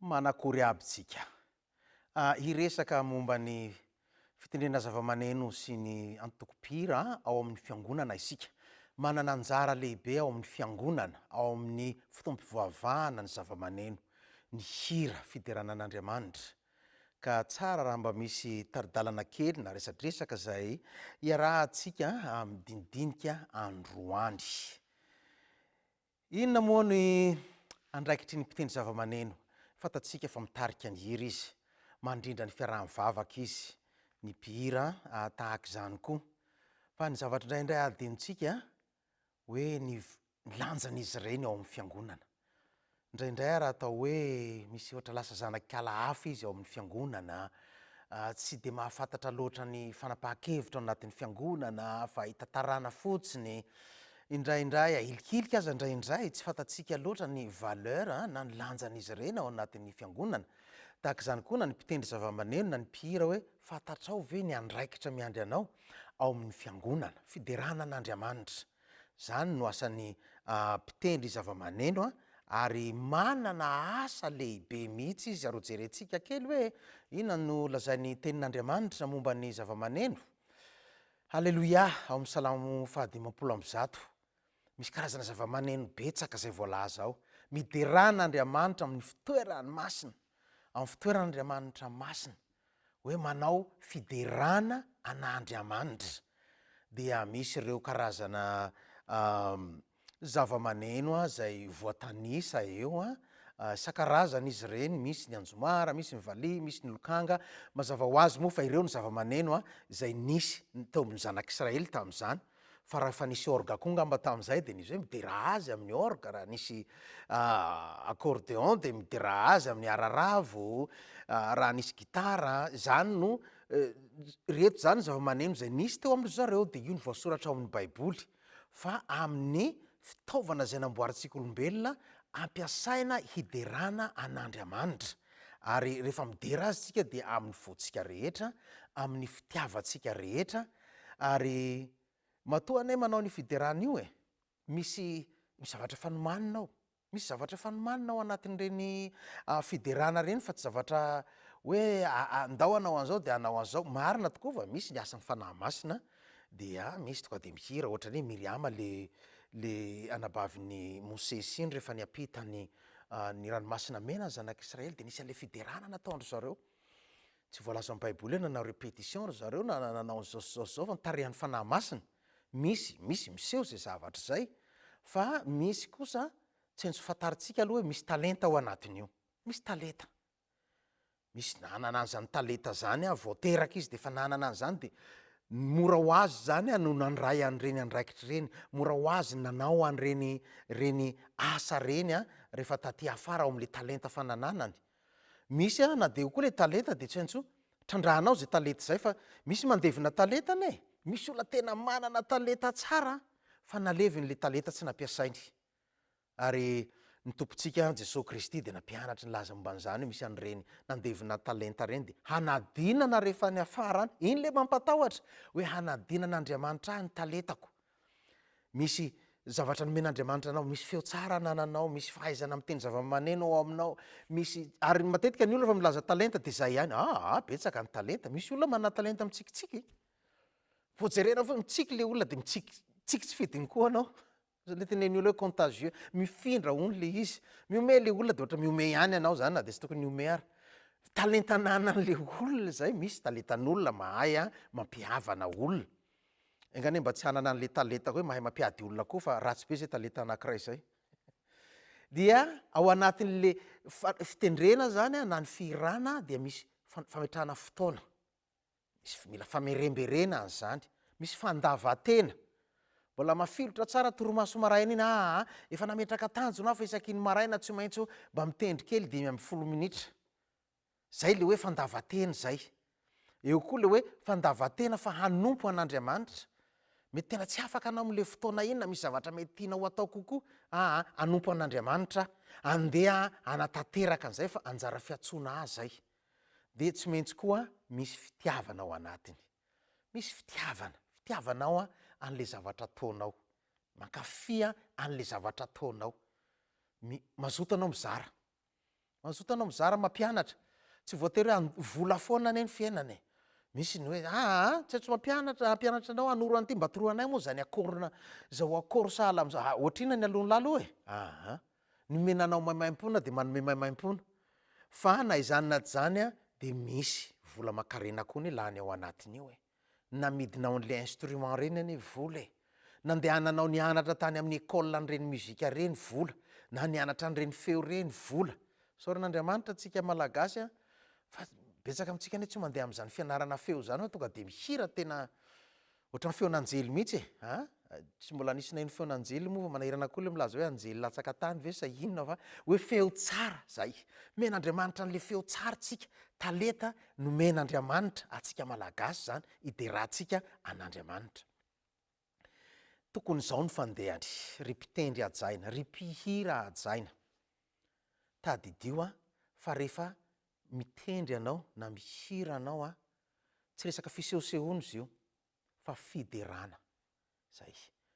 Manakory aby tsika. Hiresaka momba ny fitendrena zavamaneno sy ny antoko mpihira ao amin'ny fiangonana isika. Manana anjara lehibe ao amin'ny fiangonana, ao amin'ny fotoam-pivoavahana ny zavamaneno, ny hira fiderana an'Andriamanitra. Ka tsara raha mba misy tari-dalana kely na resadresaka izay iarahantsika midinidinika androany. Inona moa ny andraikitry ny mpitendry zavamaneno? Fantatsika fa mitarika ny hira izy, mandrindra ny fiaraha-mivavaka izy, ny mpihira tahaka izany koa. Fa ny zavatra indraindray adinontsika hoe ny lanjan'izy ireny ao amin'ny fiangonana. Indraindray ary atao hoe misy ohatra lasa zanak'ala hafa izy ao amin'ny fiangonana, tsy dia mahafantatra loatra ny fanapahan-kevitra ao anatin'ny fiangonana fa itantarana fotsiny. Indraindray ahilikilika aza indraindray, tsy fantatsika loatra ny valeur na ny lanjan'izy ireny ao anatin'ny fiangonana. Tahaka izany koa na ny mpitendry zavamaneno na ny mpihira hoe fantatrao ve ny andraikitra miandry anao ao amin'ny fiangonana? Fiderana an'Andriamanitra. Izany no asan'ny mpitendry zavamaneno ary manana asa lehibe mihitsy izy ary hojerentsika kely hoe inona no lazain'ny tenin'Andriamanitra momba ny zavamaneno. Haleloia! Ao amin'ny Salamo faha-150, misy karazana zavamaneno betsaka izay voalaza ao. Miderà an'Andriamanitra amin'ny fitoerany masina, amin'ny fitoeran'Andriamanitra masina. hoe manao fiderana an'Andriamanitra dia misy ireo karazana zava-maneno izay voatanisa eo, isan-karazany izy ireny, misy ny anjomara, misy ny valiha, misy ny lokanga, mazava ho azy moa fa ireo no zava-maneno izay nisy teo amin'ny zanak'Israely tamin'izany. Fa raha efa nisy orgue koa ngamba tamin'izay dia nisy hoe midera azy amin'ny orgue, raha nisy accordéon dia midera azy amin'ny araravo, raha nisy gitara, izany no ireto izany zava-maneno izay nisy teo amin-dry zareo dia io no voasoratra ao amin'ny baiboly fa amin'ny fitaovana izay namboarintsika olombelona ampiasaina hiderana an'Andriamanitra ary rehefa midera azy tsika dia amin'ny fontsika rehetra, amin'ny fitiavantsika rehetra Ary matoa anie manao an'io fiderana io e, misy misy zavatra efa nomanina ao, misy zavatra efa nomanina ao anatin'ireny fiderana ireny fa tsy zavatra hoe ndao hanao an'izao dia hanao an'izao, marina tokoa fa misy ny asan'ny Fanahy Masina dia misy tonga dia mihira ohatran'ny hoe Miriama le le anabavin'i Mosesy iny rehefa niampita ny ny ranomasina mena ny zanak'Israely dia nisy an'ilay fiderana nataon-dry zareo. Tsy voalazan'ny baiboly hoe nanao repetition ry zareo na nanao an'izao sy izao sy izao fa nitarihan'ny Fanahy Masina. Misy, misy, miseho izay zavatra izay. Fa misy kosa tsy maintsy fantarintsika aloha hoe misy talenta ao anatin'io. Misy talenta. Misy nanana an'izany talenta izany aho, vao teraka izy dia efa nanana an'izany dia mora ho azy izany no nandray an'ireny andraikitra ireny, mora ho azy ny nanao an'ireny ireny asa ireny rehefa taty afara ao amin'ilay talenta efa nananany. Misy a, na dia eo koa ilay talenta dia tsy maintsy ho trandrahanao izay talenta izay fa misy mandevina talenta anie e! Misy olona tena manana talenta tsara fa naleviny ilay talenta tsy nampiasainy. Ary ny Tompontsika Jesoa Kristy dia nampianatra nilaza momba an'izany hoe misy an'ireny nandevina talenta ireny dia hanadinana rehefa any afara any. Iny ilay mampatahotra hoe hanadinan'Andriamanitra ahy ny talentako. Misy zavatra nomen'Andriamanitra anao, misy feo tsara anananao, misy fahaizana miteny zava-maneno ao aminao, misy, ary matetika ny olona rehefa milaza talenta dia izay ihany, aa betsaka ny talenta, misy olona manana talenta mitsikitsiky, vao jerena fotsiny mitsiky le olona dia mitsiky, mitsiky tsy fidiny koa anao, zay le tenenin'ny olona hoe contagieux, mifindra hono le izy, mihomehy le olona dia ohatra mihomehy ihany ianao zany na dia tsy tokony hihomehy ary, talenta ananan'le olona izay, misy talentan'olona mahay mampihavana olona, Enga anie mba tsy hanana an'le talenta hoe mahay mampiady olona koa fa ratsy be zay talenta anakiray zay. Dia ao anatin'le fitendrena zany na ny fihirana dia misy fametrahana fotoana, misy mila fameremberena an'izany, misy fandavan-tena. Mbola mafilotra tsara torimaso maraina iny, aa efa nametraka tanjona aho fa isaky ny maraina tsy maintsy mba mitendry kely 15 minitra. Zay le hoe fandavan-tena zay. Eo koa le hoe fandavan-tena fa hanompo an'Andriamanitra. Mety tena tsy afaka anao amle fotoana iny na misy zavatra mety tianao ho atao kokoa, aa hanompo an'Andriamanitra aho, andeha hanatanteraka an'izay fa anjara fiantsoana ahy zay. Dia tsy maintsy koa misy fitiavana ao anatiny. Misy fitiavana, fitiavanao an'le zavatra ataonao, mankafy an'le zavatra ataonao, mi- mazoto anao mizara. Mazoto anao mizara mampianatra. Tsy voatery hoe vola foana anie ny fiainana e. Misy ny hoe aa tsy aitsy mampianatra, hampianatra anao hanoro an'ity, mba toroy anay moa izany accord-na, izao accord sahala amin'izao, ah ohatrinona ny aloan'ny lalo e? Aa. Ny omena anao maimaimpoana dia manome maimaimpoana. Fa na izany na tsy izany dia misy vola aman-karena koa anie lany ao anatin'io e. Namidinao an'ilay instrument ireny anie vola e. Nandehananao nianatra tany amin'ny école an'ireny musique ireny vola, na nianatra an'ireny feo ireny vola. Isaorana Andriamanitra tsika Malagasy a, fa betsaka amintsika anie tsy mandeha amin'izany fianarana feo izany fa tonga dia mihira tena ohatran'ny feon'anjely mihitsy e, a! Tsy mbola nisy naheno feon'anjely moa fa manahirana koa ilay milaza hoe anjely latsaka tany ve sa inona fa hoe feo tsara zay. Omen'Andriamanitra an'ilay feo tsara tsika, talenta nomen'Andriamanitra antsika Malagasy izany hiderantsika an'Andriamanitra. Tokony izao ny fandehany, ry mpitendry hajaina, ry mpihira hajaina. Tadidio fa rehefa mitendry ianao na mihira anao, tsy resaka fisehosehoana izy io fa fiderana. Zay.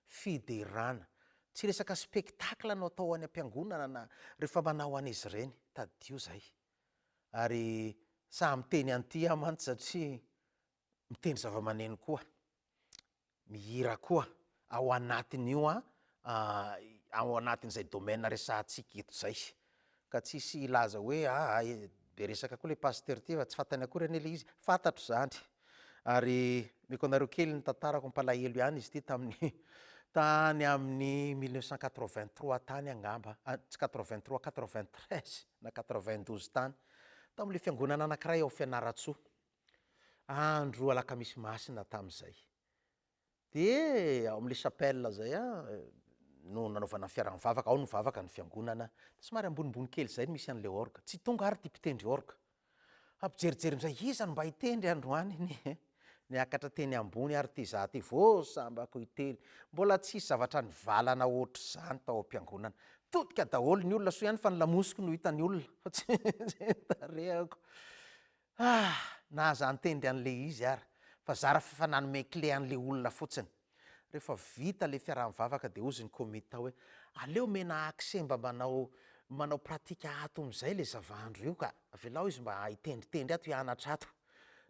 Fiderana. Tsy resaka spectacle no atao any am-piangonana na rehefa manao an'izy ireny. Tadidio zay. Ary sahy miteny an'ity aho mantsy satria mitendry zava-maneno koa, mihira koa ao anatin'io ao anatin'izay domaine resahantsika eto izay. Ka tsisy hilaza hoe aa be resaka koa le pasteur ty fa tsy fantany akory anie le izy. Fantatro izany. Ary omeko anareo kely ny tantarako, mampalahelo ihany izy ity tamin'ny tany amin'ny 1983 tany angamba, tsy 83, 93 na 92 tany, tao amin'ilay fiangonana anankiray ao Fianarantsoa. Andro alakamisy masina tamin'izay. Dia ao amin'ilay chapelle izay no nanaovana ny fiaraha-mivavaka, ao no mivavaka ny fiangonana. Dia somary ambonimbony kely izay no misy an'ilay orgue. Tsy tonga ary ity mpitendry orgue. Fa mpijerijery amin'izay, iza no mba hitendry androany anie? Niakatra teny ambony ary ity za ity, voasambako hiteny. Mbola tsisy zavatra nivalana ohatr'izany tao am-piangonana. Todika daholo ny olona, soa ihany fa ny lamosiko no hitan'ny olona fa tsy ny tarehako. Ah! Na aza nitendry an'le izy ara, fa zara f'efa nanome clé an'le olona fotsiny. Rehefa vita le fiaraha-mivavaka dia hozy ny komity tao hoe, aleo omena accès mba manao manao pratique ato amin'izay le zavandro io ka, avelao izy mba hitendritendry ato, hianatra ato.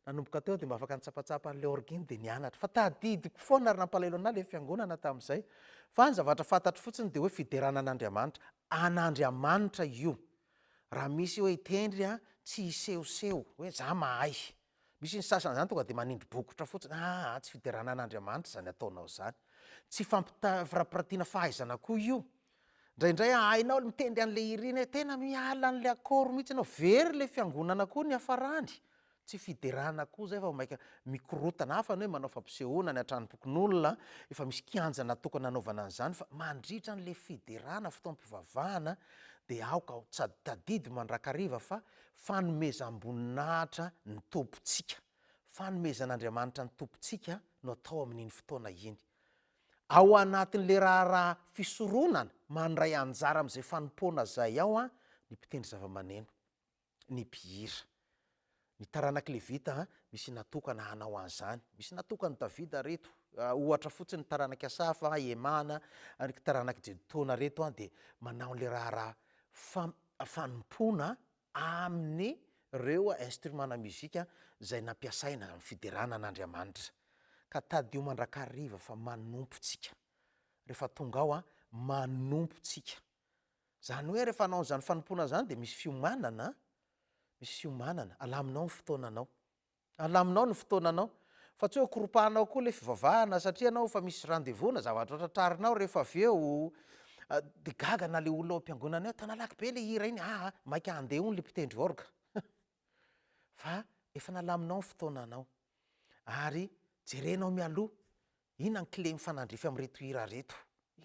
Nanomboka teo aho dia mba afaka nitsapatsapa an'le orgue iny dia nianatra. Fa tadidiko foana ary nampalahelo an'ahy le fiangonana tamin'izay. Fa ny zavatra fantatro fotsiny dia hoe fiderana an'Andriamanitra. An'Andriamanitra io. Raha misy hoe hitendry an, tsy hisehoseho hoe za mahay. Misy ny sasany zany tonga de manindry bokotra fotsiny, aa tsy fiderana an'Andriamanitra zany ataonao zany. Tsy fampirapiratiana fahaizana koa io. Indraindray hainao le mitendry an'le hira iny hoe tena miala an'le accord mihitsy ianao, very le fiangonana koa ny hiafarany. Tsy fiderana koa zay fa vao maika mikorotana, hafa ny hoe manao fampisehoana any an-tranom-pokonolona, efa misy kianja natokana hanaovana an'izany fa mandritra an'le fiderana, fotoam-pivavahana dia aoka ho tadidy mandrakariva fa fanomezam-boninahitra ny Tompontsika, fanomezan'Andriamanitra ny Tompontsika no atao amin'iny fotoana iny. Ao anatin'le raharaha fisoronana, mandray anjara amin'izay fanompoana izay ao ny mpitendry zava-maneno. ny mpihira. Ny taranak'i Levita misy natokana hanao an'izany. Misy natokan'i Davida ireto. Ohatra fotsiny ny taranak'i Asafa, Hemana, ary ny taranak'i Jedotona ireto dia manao an'ilay raharaha fanompoana amin'ireo instrument-na muzika izay nampiasaina amin'ny fiderana an'Andriamanitra. Ka tadidio mandrakariva fa manompo tsika. Rehefa tonga ao, manompo tsika. Izany hoe rehefa hanao an'izany fanompoana izany dia misy fiomanana an, misy fiomanana, alaminao ny fotoananao, alaminao ny fotoananao, fa tsy hoe koropahanao koa ilay fivavahana satria ianao efa misy rendez-vous na zavatra tratrarinao rehefa avy eo, dia gaga na ilay olona ao am-piangonana eo, tanalaky be ilay hira iny, aa maika handeha hono ilay mpitendry orga, fa efa nalaminao ny fotoananao, ary jerenao mialoha Inona ny clé mifanandrify amin'ireto hira reto?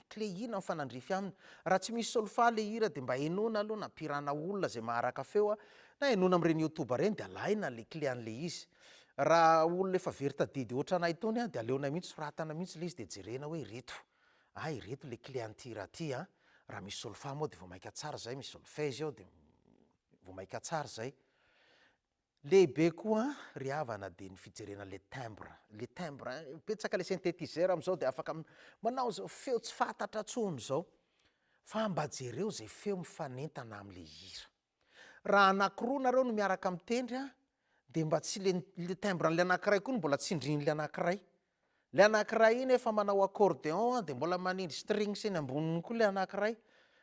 Clé inona mifanandrify aminy? Raha tsy misy solfa le hira dia mba henoina aloha na ampirana olona izay maharaka feo na henoina amin'ireny youtube ireny dia alaina le clé an'le izy. Raha olona efa very tadidy ohatranay itony dia aleonay mihitsy soratana mihitsy le izy dia jerena hoe ireto ah ireto le clé an'ity hira ity an, raha misy solfa moa dia vao maika tsara izay, misy solfège ao dia vao maika tsara izay. Lehibe koa ry havana dia ny fijerena le timbre, le timbre hein, betsaka le synthétiseur amin'izao dia afaka manao izao feo tsy fantatra intsony izao, fa mba jereo izay feo mifanentana amin'le hira. Raha anakiroa nareo no miaraka mitendry an, dia mba tsy le le timbre an'le anakiray koa no mbola tsindrin'le anakiray. Le anakiray iny efa manao accordéon an, dia mbola manindry strings eny amboniny koa le anakiray.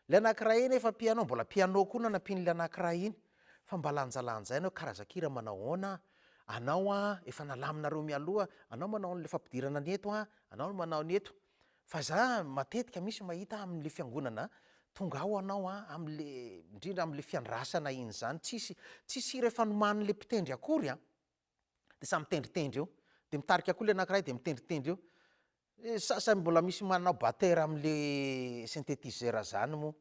Le anakiray iny efa piano, mbola piano koa no anampian'le anakiray iny. Fa mba lanjalanjaina hoe karazan-kira manao ahoana, anao an, efa nalaminareo mialoha, anao manao an'le fampidirana ny eto an, anao no manao ny eto. Fa za matetika misy mahita amin'le fiangonana tonga ao anao an, amin'le, indrindra amin'le fiandrasana iny zany, tsisy, tsisy hira efa nomanin'le mpitendry akory an, de samy mitendritendry eo, de mitarika koa le anakiray de mitendritendry eo, sasany mbola misy manao batera amin'le synthétiseur zany moa,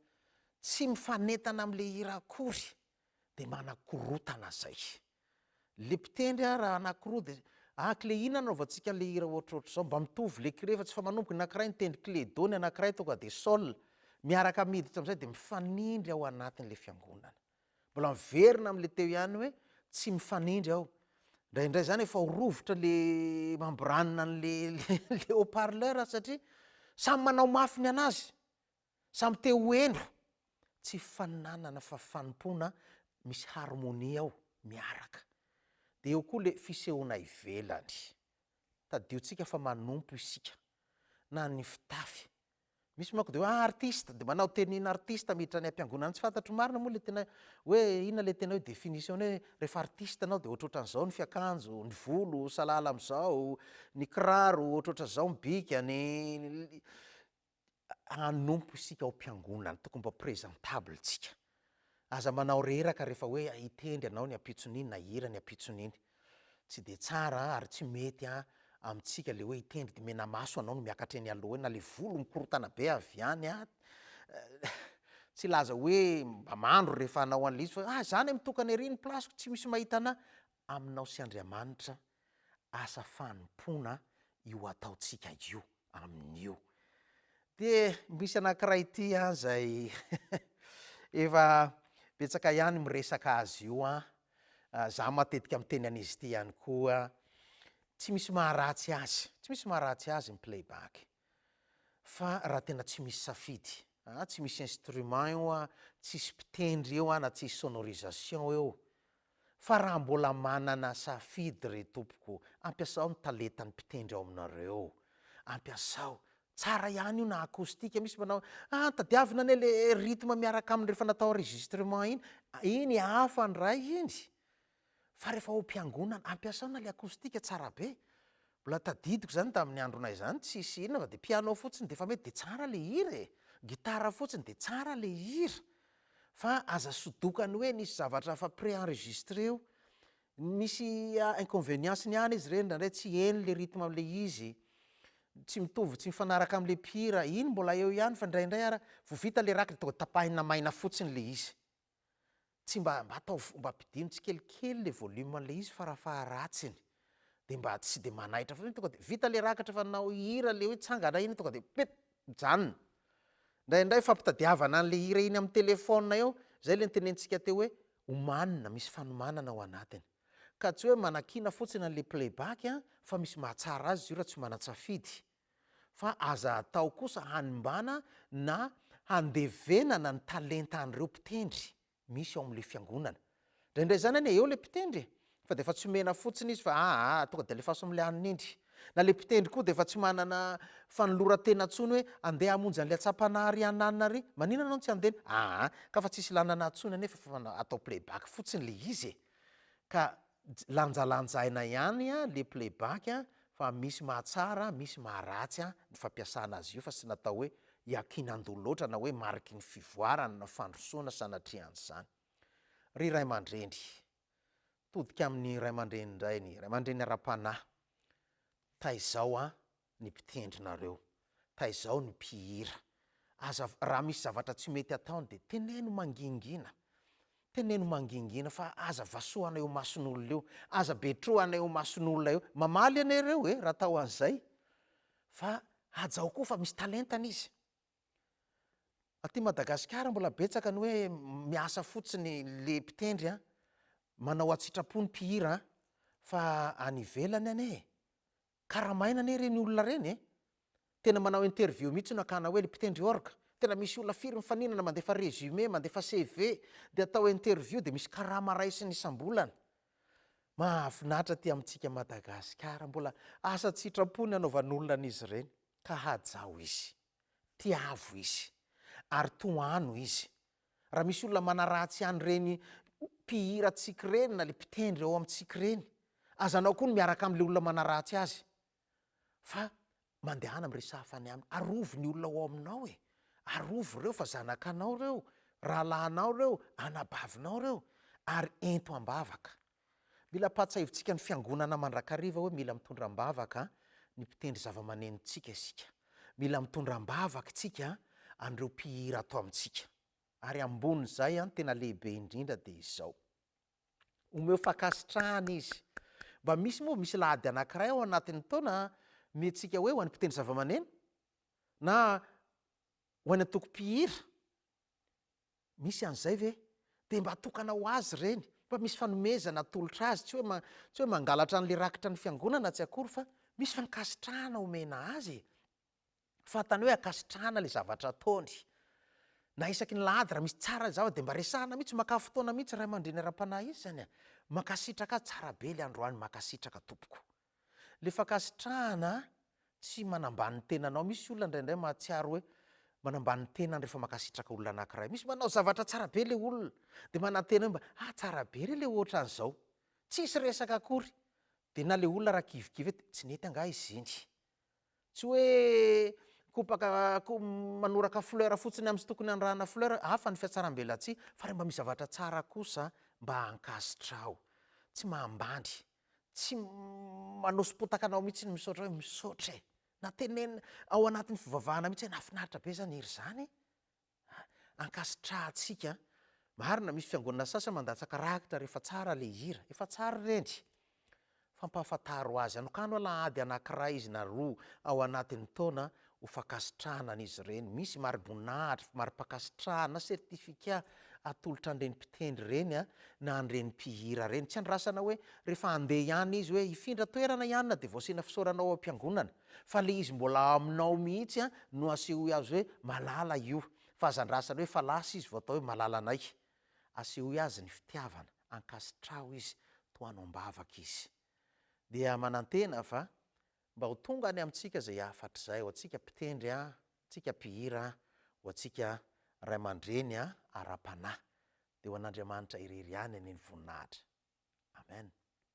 tsy mifanentana amin'le hira akory, de manakorotana zay. Le mpitendry a raha anakiroa de ah clé inona anaovantsika anle hira ohatrohatr'izao mba mitovy le clé fa tsy fa manomboka ny anakiray nitendry clé do ny anakiray tonga de sol miaraka miditra amizay de mifanindry ao anatin'le fiangonana. Mbola miverina amle teo ihany hoe tsy mifanindry ao. Indraindray zany efa ho rovitra le membrane an'le le haut parleur satria samy manao mafy ny anazy. Samy te ho heno. Tsy fananana fa fanompoana misy harmonie ao, miaraka. Dia eo koa le fisehoana ivelany. Tadidiontsika fa manompo isika. Na ny fitafy. Misy manko dia hoe ah artiste, dia manao tenue n'artiste miditra any am-piangonana. Tsy fantatro marina moa le tena hoe inona le tena hoe définition ny hoe rehefa artiste anao dia ohatrohatran'izao ny fiakanjo, ny volo salala amin'izao, ny kiraro ohatrohatran'izao ny bikany. Hanompo isika ao am-piangonana, tokony mba presentable tsika. Aza manao reraka rehefa hoe hitendry anao ny ampitson'iny na hihira ny ampitson'iny. Tsy dia tsara ary tsy mety amintsika le hoe hitendry dia menamaso anao no miakatra eny aloha eny na le volo mikorontana be avy any an. Tsy hilaza hoe mba mandro rehefa hanao an'le izy fa ah za anie mitokana ery ny place-ko tsy misy mahita anah. Aminao sy Andriamanitra asa fanompoana io ataontsika io amin'io. Dia misy anankiray ity an izay efa betsaka ihany miresaka azy io an, za matetika miteny an'izy ity ihany koa, tsy misy maharatsy azy, tsy misy maharatsy azy ny playback, fa raha tena tsy misy safidy, an, tsy misy instrument eo an, tsisy mpitendry eo an, na tsisy sonorisation eo, Fa raha mbola manana safidy re tompoko, ampiasao ny talentan'ny mpitendry ao aminareo. Ampiasao. Tsara ihany io na acoustique, misy manao ah tadiavina anie le rythme miaraka aminy rehefa natao enregistrement iny, iny hafa ndray iny. Fa rehefa ao am-piangonana, ampiasao na le acoustique tsara be. Mbola tadidiko zany tamin'ny andronay zany, tsisy inona fa de piano fotsiny de efa mety de tsara le hira e! Gitara fotsiny de tsara le hira. Fa aza sodokany hoe nisy zavatra efa pré-enregistré eo. Misy inconvenience-ny ihany izy ireny, indraindray tsy heno le rythme amin'le izy, tsy mitovy, tsy mifanaraka amin'le mpihira, iny mbola eo ihany fa indraindray ara vao vita le rakitra tonga de tapahina maina fotsiny le izy. Tsy mba mba ataovy mba ampidino tsikelikely le volume an'le izy farafaharatsiny de mba tsy de manaitra fotsiny tonga de vita le rakitra fa nao hira le hoe tsangana iny tonga de pip mijanona. Indraindray fampitadiavana an'le hira iny amin'ny telephone eo, zay le notenenintsika teo hoe omanina, misy fanomanana ao anatiny. Ka tsy hoe manakiana fotsiny an'le playback an, fa misy mahatsara azy izy io raha tsy manan-tsafidy. Fa aza atao kosa hanimbana na handevenana ny talentan'ireo mpitendry misy ao amin'ilay fiangonana. Indraindray izany anie eo ilay mpitendry e, fa dia efa tsy omena fotsiny izy fa aa tonga dia alefaso amin'ilay anona indry. Na ilay mpitendry koa dia efa tsy manana fanoloran-tena intsony hoe andeha hamonjy an'ilay atsam-panahy ary ananona ary, maninona ianao no tsy handeha? Aa ka fa tsisy ilana anah intsony anefa fa atao playback fotsiny ilay izy e. Ka lanjalanjaina ihany le playback fa misy mahatsara misy maharatsy ny fampiasana azy io fa tsy natao hoe hiankinan-doha loatra na hoe mariky ny fivoarana na fandrosoana sanatria an'izany. Ry ray aman-dreny, todika amin'ny ray aman-dreny indray ny ray aman-dreny ara-panahy, taizao an ny mpitendrinareo, taizao ny mpihira, aza raha misy zavatra tsy mety ataony dia teneno mangingina, teneno mangingina fa aza vasohana eo imason'olona eo, aza betrohana eo imason'olona eo, mamaly anie ireo e raha atao an'izay, fa hajao koa fa misy talentany izy. Aty Madagasikara mbola betsaka ny hoe miasa fotsiny le mpitendry an, manao an-tsitrapo ny mpihira an, fa any ivelany anie e, Karamaina anie ireny olona ireny e! Tena manao interview mihitsy no akana hoe le mpitendry orgue. Tena misy olona firy mifaninana mandefa résumé, mandefa CV, dia atao interview dia misy karama raisiny isam-bolana. Mahafinaritra aty amintsika Madagasikara, mbola asa an-tsitrapo ny anaovan'olona an'izy ireny, ka hajao izy, tiavo izy, ary tohano izy. Raha misy olona manaratsy an'ireny mpihira antsika ireny na le mpitendry ao amintsika ireny, aza anao koa ny miaraka amin'le olona manaratsy azy, fa mandehana miresaha any aminy, arovy ny olona ao aminao e, arovy ireo fa zanakanao ireo, rahalahinao ireo, anabavinao ireo, ary ento am-bavaka. Mila ampahatsiahivintsika ny fiangonana mandrakariva hoe mila mitondra am-bavaka ny mpitendry zavamanenontsika isika. Mila mitondra am-bavaka isika an'ireo mpihira ato amintsika. Ary ambonin'izay, tena lehibe indrindra dia izao. Omeo fankasitrahana izy. Mba misy moa misy lahady anankiray ao anatin'ny taona omentsika hoe ho an'ny mpitendry zavamaneno na ho an'ny antoko mpihira. Misy an'izay ve? Dia mba atokana ho azy ireny. Mba misy fanomezana atolotra azy, tsy hoe tsy hoe mangalatra an'ilay rakitra ny fiangonana tsy akory fa misy fankasitrahana omena azy e. Fantany hoe ankasitrahana ilay zavatra ataony. Na isaky ny lahady raha misy tsara ilay zavatra dia mba resahana mihitsy, maka fotoana mihitsy ray aman-dreny ara-panahy isany a. Mankasitraka azy, tsara be ilay androany, mankasitraka tompoko. Ilay fankasitrahana tsy manambany ny tenanao. Misy olona indraindray mahatsiaro hoe manambany ny tenany rehefa mankasitraka olona anankiray. Misy manao zavatra tsara be ilay olona dia manantena hoe mba ah tsara be re ilay ohatran'izao. Tsisy resaka akory. Dia na ilay olona raha kivikivy hoe tsy nety angaha izy iny. Tsy hoe kopaka manoraka fleur fotsiny amin'ny tsy tokony handrahana fleur, hafa ny fiatsarambelatsihy, fa raha mba misy zavatra tsara kosa mba ankasitraho. Tsy mahambany, tsy manoso-potaka anao mihitsy ny misaotra hoe misaotra e! Na tenenina ao anatin'ny fivavahana mihitsy hoe nahafinaritra be izany hira izany e! Ankasitrahantsika. Marina, misy fiangonana sasany mandatsaka rakitra rehefa tsara le hira. Efa tsara ireny. Fampahafantaro azy. Anokano alahady anankiray izy na roa ao anatin'ny taona ho fankasitrahana an'izy ireny. Misy mari-boninahitra, mari-pankasitrahana na certificat atolotra an'ireny mpitendry ireny na an'ireny mpihira ireny. Tsy andrasana hoe rehefa handeha ihany izy hoe hifindra toerana i anona dia vao asiana fisaorana ao am-piangonana. Fa le izy mbola ao aminao mihitsy no asehoy azy hoe malala io. Fa aza andrasana hoe efa lasa izy vao atao hoe malalanay. Asehoy azy ny fitiavana, ankasitraho izy, tohano am-bavaka izy. Dia manantena fa mba ho tonga any amintsika izay hafatra izay, ho antsika mpitendry an, antsika mpihira an, ho antsika ray aman-dreny ara-panahy. Dia ho an'Andriamanitra irery ihany anie ny voninahitra. Amen.